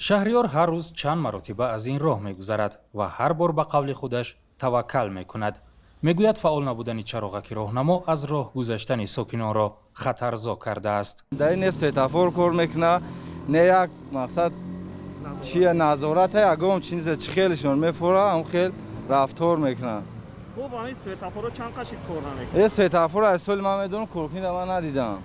Шаҳриёр ҳар рӯз чанд маротиба аз ин роҳ мегузарад ва ҳар бор ба қавли худаш таваккал мекунад. Мегӯяд, фаъол набудани чароғаки роҳнамо аз роҳ гузаштани сокинонро хатарзо кардааст. Дар ин не светофор кор мекунад, не як мақсад чия назората, ягон чизе чӣ хелешон мефура, ҳам хел рафтор мекунанд. Хуб, ҳамин светофорро чанд қашид кор намекунад? Э, светофор аз соли ман медонам, коркунӣ ман надидам.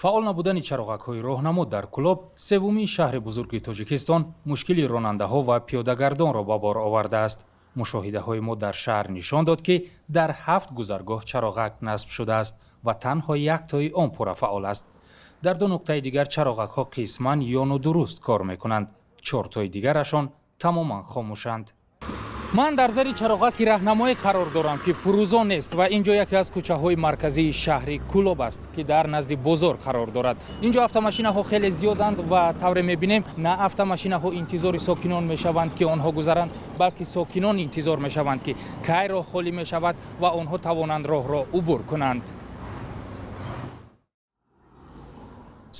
Фаъол набудани чароғакҳои роҳнамо дар Кӯлоб, севумин шаҳри бузурги Тоҷикистон, мушкили ронандаҳо ва пиёдагардонро ба бор овардааст. Мушоҳидаҳои мо дар шаҳр нишон дод, ки дар ҳафт гузаргоҳ чароғак насб шудааст ва танҳо яктои он пурра фаъол аст. Дар ду нуқтаи дигар чароғакҳо қисман ё нодуруст кор мекунанд, чортои дигарашон тамоман хомӯшанд. Ман дар зери чароғаки раҳнамоӣ қарор дорам, ки фурӯзон нест, ва ин ҷо яке аз кӯчаҳои марказии шаҳри Кӯлоб аст, ки дар назди бозор қарор дорад. Ин ҷо автомошинаҳо хеле зиёданд ва тавре мебинем, на автомошинаҳо интизори сокинон мешаванд, ки онҳо гузаранд, балки сокинон интизор мешаванд, ки кай роҳ холӣ мешавад ва онҳо тавонанд роҳро убур кунанд.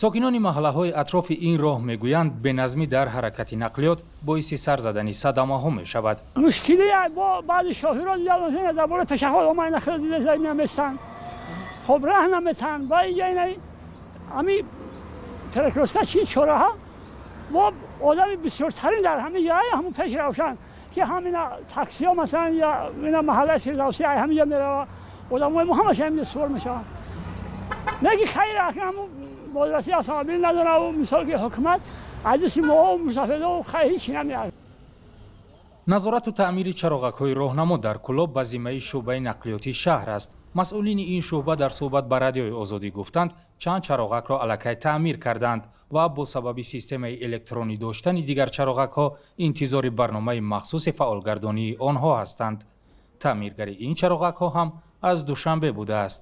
Сокинони маҳаллаҳои атрофи ин роҳ мегӯянд, беназмӣ дар ҳаракати нақлиёт боиси сар задани садамаҳо мешавад. Мушкили бо баъзи шофирон дар бораи пешаход омад нахел дида меместанд, хоб раҳ наметанд. Ба инҷа ина ҳами перекрёстка чи чораҳа бо одами бисёртарин дар ҳамин ҷай, ҳамун пеши Равшан, ки ҳамина таксиҳо, масалан, ина маҳаллаи Фирдавсӣ ҳамин ҷо мерава, одамои мо ҳамаша ҳамин сувор мешаванд. Неки хайр, ҳамун бозрасӣ автомобил надорад. Мисол ки ҳукумат аз дасти мо мусофирҳо хайр ҳеҷ намеяд. Назорату таъмири чароғакҳои роҳнамо дар Кӯлоб ба зиммаи шӯъбаи нақлиётии шаҳр аст. Масъулини ин шӯъба дар суҳбат ба Радиои Озодӣ гуфтанд, чанд чароғакро аллакай таъмир кардаанд ва бо сабаби системаи электронӣ доштани дигар чароғакҳо интизори барномаи махсуси фаъолгардонии онҳо ҳастанд. Таъмиргари ин чароғакҳо ҳам аз Душанбе будааст.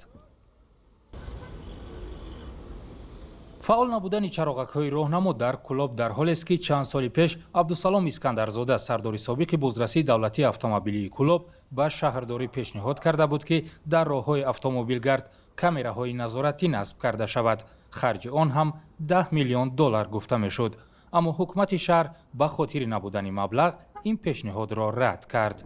Фаъол набудани чароғакҳои роҳнамо дар Кӯлоб дар ҳолест, ки чанд соли пеш Абдусалом Искандарзода, сардори собиқи бозрасии давлатии автомобилии Кӯлоб, ба шаҳрдорӣ пешниҳод карда буд, ки дар роҳҳои автомобилгард камераҳои назоратӣ насб карда шавад. Харҷи он ҳам 10 миллион доллар гуфта мешуд, аммо ҳукумати шаҳр ба хотири набудани маблағ ин пешниҳодро рад кард.